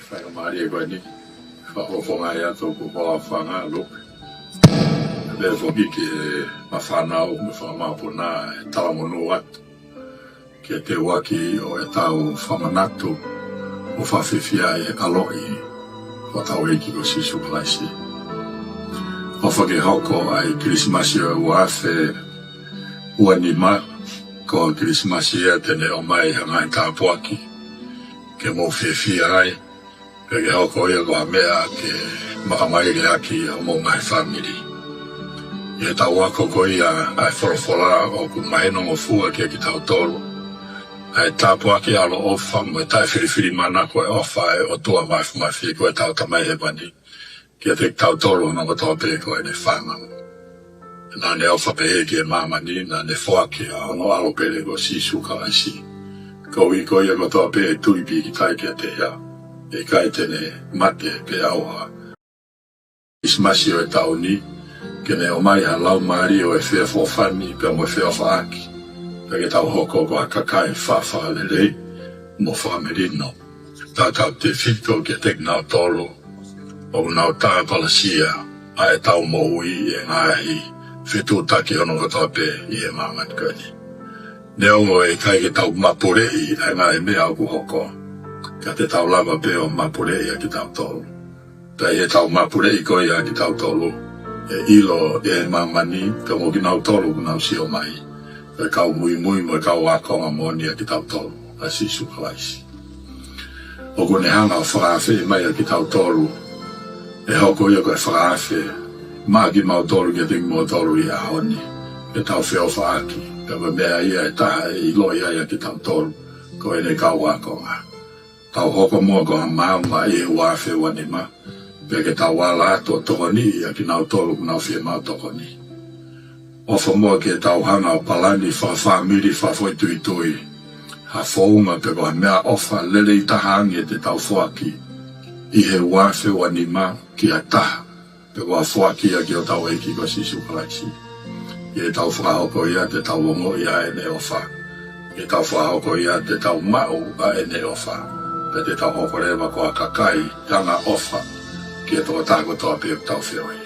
Faingamālie ko eni, fakafofongaʻi atu ʻoku ou hūfanga ʻi Luke. Pea foki ki he fānau mo e fanga māpuna ʻe talamonū atu ki he teuaki ʻo ʻetau fakamanatu ʻo fakafiefiaʻi e ʻaloʻi ʻo hotau ʻEiki ko Sīsū Kalaisi. ʻOfa ke hoko ʻa e Kilisimasi ʻo e ua afe ua nima ko e Kilisimasi ia te ne ʻomai ha ngaahi tāpuaki ke mou fiefia ai, pea ke hoko ia ko ha meʻa ke makamaile ʻaki ʻa homou ngaahi fāmili. ʻI heʻetau ako ko ia ʻa e folofola, ʻoku mahinongofua kiate kitautolu ʻa e tāpuaki, ʻaloʻofa mo e taʻefilifilimānako ʻo e ʻofa ʻa e ʻOtua Māfimafi, ko ʻetau Tamai Hēvani, kiate kitautolu hono kotoa pē ko ʻene fānau. Naʻa ne ʻofa pehē ki he māmani, naʻa ne foaki ʻa hono ʻAlo pele ko Sīsū Kalaisi, koeʻuhi ko ia kotoa pē ʻe tui pīkitai kiate ia ʻe ʻikai te ne mate pe ʻauha. Kilisimasi ʻo e taʻu ni, ke ne ʻomai ha laumālie ʻo e feʻofoʻofani pea mo e feʻofaʻaki, pea ke tau hoko ko ha kakai faʻa fakalelei mo fakamelino, tautautefito kiate kinautolu ʻoku nau tāpalasia ʻa ʻetau moʻui ʻi he ngaahi fetuʻutaki hono kotoa pē ʻi he māmani ko eni. Neongo ʻe ʻikai ke tau mapuleʻi ʻa e ngaahi meʻa ʻoku hoko, ka te tau lava pē ʻo mapuleʻi ʻa kitautolu. Pea ʻi heʻetau mapuleʻi ko ia ʻa kitautolu, ʻe ʻilo ʻe he māmani, pea mo kinautolu ʻoku nau sio mai, ʻa e kau muimui mo e kau ākonga moʻoni ʻa kitautolu ʻa Sīsū Kalaisi. ʻOku ne hanga ʻo fakaafe mai ʻa kitautolu, ʻe hoko ia ko e fakaafe maʻa kimautolu kiate kimoutolu ʻi he ʻaho ni, ke tau feʻofaʻaki, pea ko e meʻa ia ʻe taha ʻe ʻiloʻi ai ʻa kitautolu ko ʻene kau ākonga. Tau hoko muʻa ko ha maama ʻi he ua afe ua nima, pea ke tau ala atu ʻo tokoniʻi ʻa kinautolu ʻoku nau fiemaʻu tokoni. ʻOfa muʻa ke tau hanga ʻo palani fakafāmili, fakafoʻituitui ha founga pe ko ha meʻaʻofa lelei taha ange te tau foaki ʻi he ua afe ua nima ki ha taha, pe ko ha foaki ia ki hotau ʻEiki ko Sīsū Kalaisi. ʻI heʻetau fakahoko ia, te tau ongoʻi ʻa ʻene ʻofa. ʻI heʻetau fakahoko ia, te tau maʻu ʻa ʻene ʻofa, pea te tau hoko leva ko ha kakai angaʻofa ki he tokotaha kotoa pē ʻoku tau feohi.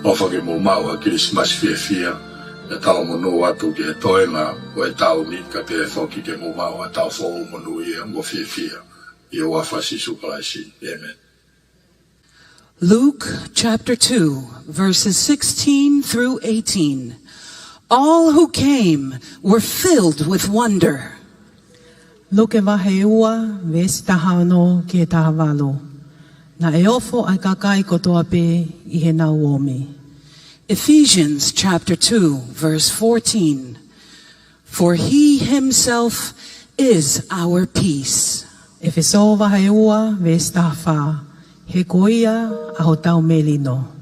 ʻOfa ke mou maʻu ha Kilisimasi fiefia, pea talamonū atu ki he toenga ʻo e taʻu ni, kae pehē foki ke mou maʻu ha taʻu foʻou monūʻia mo fiefia. ʻI he huafa ʻo Sīsū Kalaisi, ʻēmeni. Luke chapter two, verses sixteen through eighteen. All who came were filled with wonder. Luke vahe ua, veesi taha ono ki he taha valu. Naʻe ofo ʻa e kakai kotoa pē ʻi heʻenau omi. Ephesians chapter two, verse fourteen. For he himself is our peace. ʻEfesō vahe ua, veesi taha fā. He ko ia ʻa hotau melino.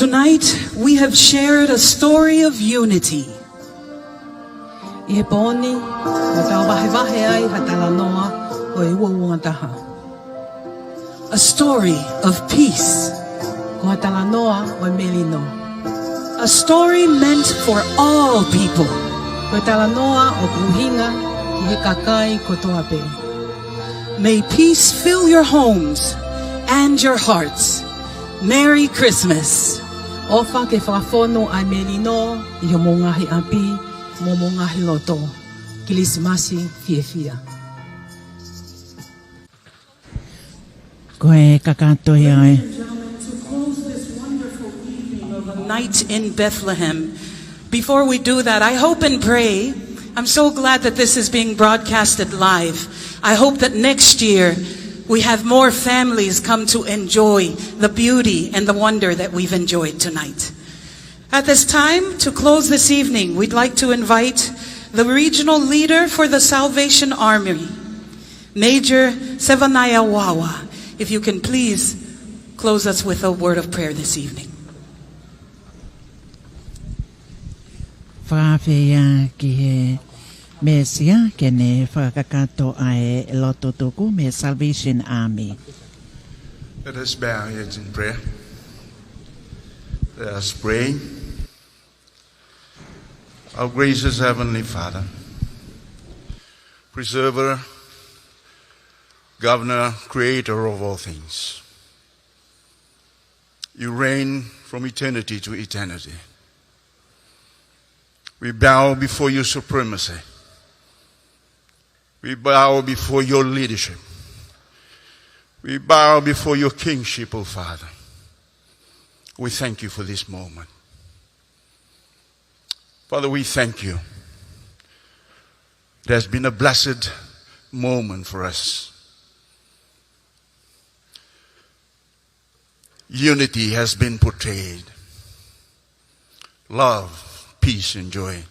Tonight, we have shared a story of unity. ʻI he pō ni, ʻoku tau vahevahe ai ha talanoa ʻo e uouangataha. A story of peace. Ko ha talanoa ʻo e melino. A story meant for all people. Ko e talanoa ʻoku ʻuhinga ki he kakai kotoa pē. May peace fill your homes and your hearts. Merry Christmas. ʻOfa ke fakafonu ʻa e melino ʻi homou ngaahi ʻapi mo homou ngaahi loto. Kilisimasi fiefia. Ko e kakato ia ē. Ladies and gentlemen, to close this wonderful evening of a night in Bethlehem, before we do that, I hope and pray, I'm so glad that this is being broadcasted live. I hope that next year we have more families come to enjoy the beauty and the wonder that we've enjoyed tonight. At this time, to close this evening, we'd like to invite the regional leader for the Salvation Army, Major Sevaniah Wawa, if you can please close us with a word of prayer this evening. Fakafeʻiloaki ki he Mīsaia ke ne fakakakato ʻa e lotu tuku mei he Salvation Army. Let us bow our heads in prayer. Let us pray. Our gracious Heavenly Father, Preserver, Governor, Creator of all things, you reign from eternity to eternity. We bow before your supremacy. We bow before your leadership. We bow before your kingship, O Father. We thank you for this moment. Father, we thank you. It has been a blessed moment for us. Unity has been portrayed. Love, peace, and joy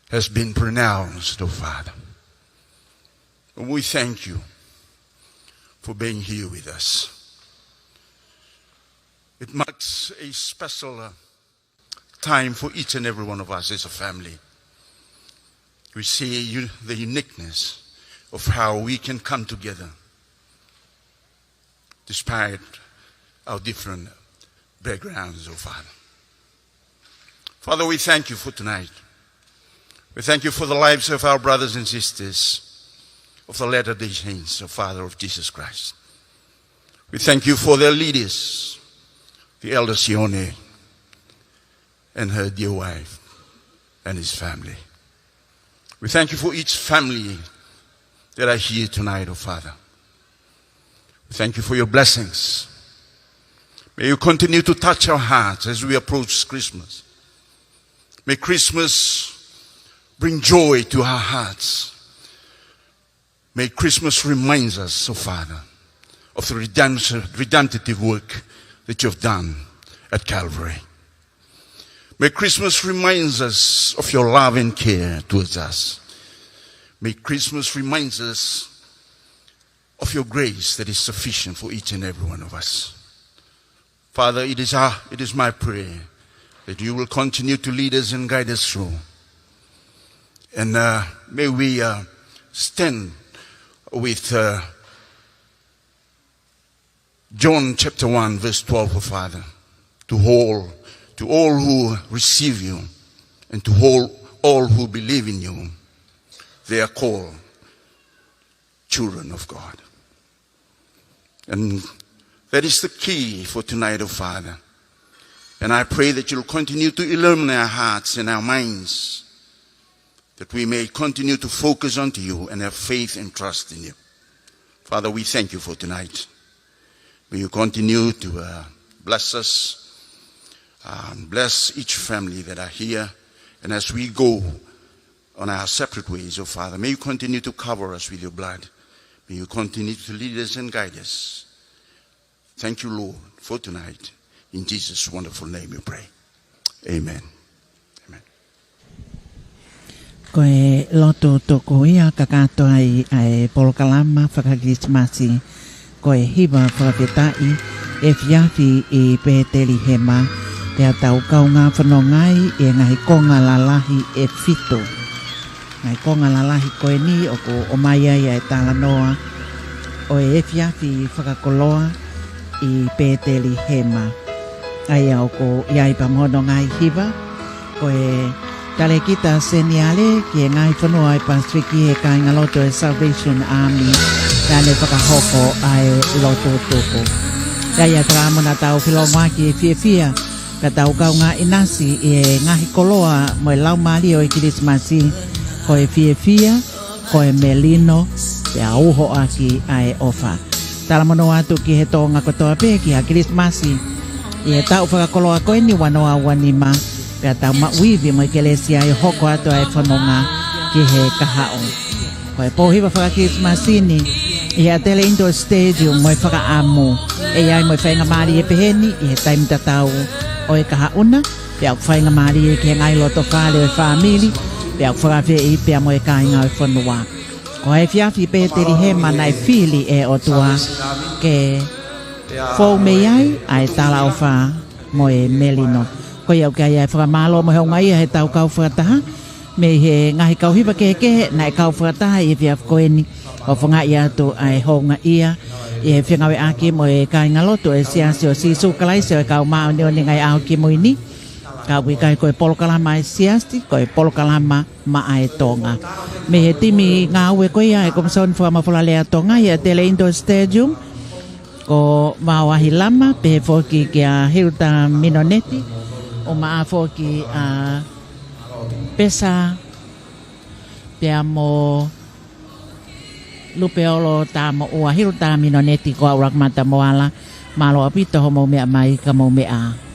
has been pronounced, O Father. And we thank you for being here with us. It marks a special, uh, time for each and every one of us as a family. We see u-, the uniqueness of how we can come together despite our different backgrounds, O Father. Father, we thank you for tonight. We thank you for the lives of our brothers and sisters of the Latter-day Saints, O Father, of Jesus Christ. We thank you for their leaders, the Elder Sione and her dear wife and his family. We thank you for each family that are here tonight, O Father. We thank you for your blessings. May you continue to touch our hearts as we approach Christmas. May Christmas bring joy to our hearts. May Christmas reminds us, O Father, of the redemption, redemptive work that you have done at Calvary. May Christmas reminds us of your love and care towards us. May Christmas reminds us of your grace that is sufficient for each and every one of us. Father, it is our, it is my prayer that you will continue to lead us and guide us through. And, uh, may we, uh, stand with, uh, John chapter one, verse twelve, O Father, to all, to all who receive you and to all, all who believe in you, they are called children of God. And that is the key for tonight, O Father. And I pray that you'll continue to illuminate our hearts and our minds, that we may continue to focus on to you and have faith and trust in you. Father, we thank you for tonight. May you continue to, uh, bless us, um, bless each family that are here. And as we go on our separate ways, O Father, may you continue to cover us with your blood. May you continue to lead us and guide us. Thank you, Lord, for tonight. In Jesus' wonderful name we pray. Amen. Amen. Ko e lotu tuku ia kakato ai ʻa e polokalama fakakilisimasi. Ko e hiva fakafetaʻi efiafi ʻi Pētelihema, pea tau kaungā fononga ai ʻi he ngaahi konga lalahi ʻe fitu. Ngaahi konga lalahi ko eni ʻoku ʻomai ai ʻa e talanoa ʻo e efiafi fakakoloa ʻi Pētelihema. ʻA ia ʻoku ʻi ai pea mo hono ngaahi hiva, ko e talēkita seniale ki he ngaahi fonua ʻo e Pasifiki he kāingalotu ʻo e Salvation Army, naʻa ne fakahoko ʻa e lotu tupu. ʻA ia ʻa e fakaʻamu naʻa tau felōngoaki ʻi he fiefia, ka tau kaungā ʻinasi ʻi he ngaahi koloa mo e laumālie ʻo e Kilisimasi, ko e fiefia, ko e melino, pea uho ʻaki ʻa e ʻofa. Talamonū atu ki he Tonga kotoa pē ki ha Kilisimasi ʻi he taʻu fakakoloa ko eni ua noa ua nima, pea tau maʻu ivi mo e kelesi ʻa e hoko atu ʻa e fononga ki he kahaʻu. Ko e pou hiva faka-Kilisimasi ni ʻi he ʻAtele Indoor Stadium mo e fakaʻamu ʻe ʻi ai mo e faingamālie pehē ni ʻi he taimi tatau ʻo e kahaʻu na, pea ʻoku faingamālie ki he ngaahi loto fale ʻo e fāmili, pea ʻoku fakaafeʻi pea mo e kāinga ʻo e fonua. Ko e efiafi Pētelihema naʻe fili ʻe he ʻOtua ke fou mei ai ʻa e talaʻofa mo e melino. Ko ia ʻoku ʻi ai ʻa e fakamālō mo e houngaʻia he tau kau fakataha, mei he ngaahi kau hiva kehekehe naʻe kau fakataha ʻi he efiafi ko eni, ʻo fakaʻaongaʻi atu ʻa e houngaʻia ʻi he fengāueʻaki mo e kāingalotu ʻo e Siasi ʻo Sīsū Kalaisi ʻo e Kau Māʻoniʻoni ʻi he Ngaahi ʻAho Kimui Ni. Ka ʻoku ʻikai ko e polokalama ʻa e Siasi, ko e polokalama maʻa e Tonga. Mei he timi ngāue ko ia ʻa e Komisoni Fakamafola Lea Tonga ʻi he ʻAtele Indoor Stadium, ko Vaoahi Lama, pehē foki kia Hilda Minoneti, ʻumaʻā foki ʻa Pesa, pea mo Lupeolo Tamoʻua. Hilda Minoneti, ko au Lakamata Moala, mālō ʻaupito hoʻomou meʻa mai, ka mou meʻa ā.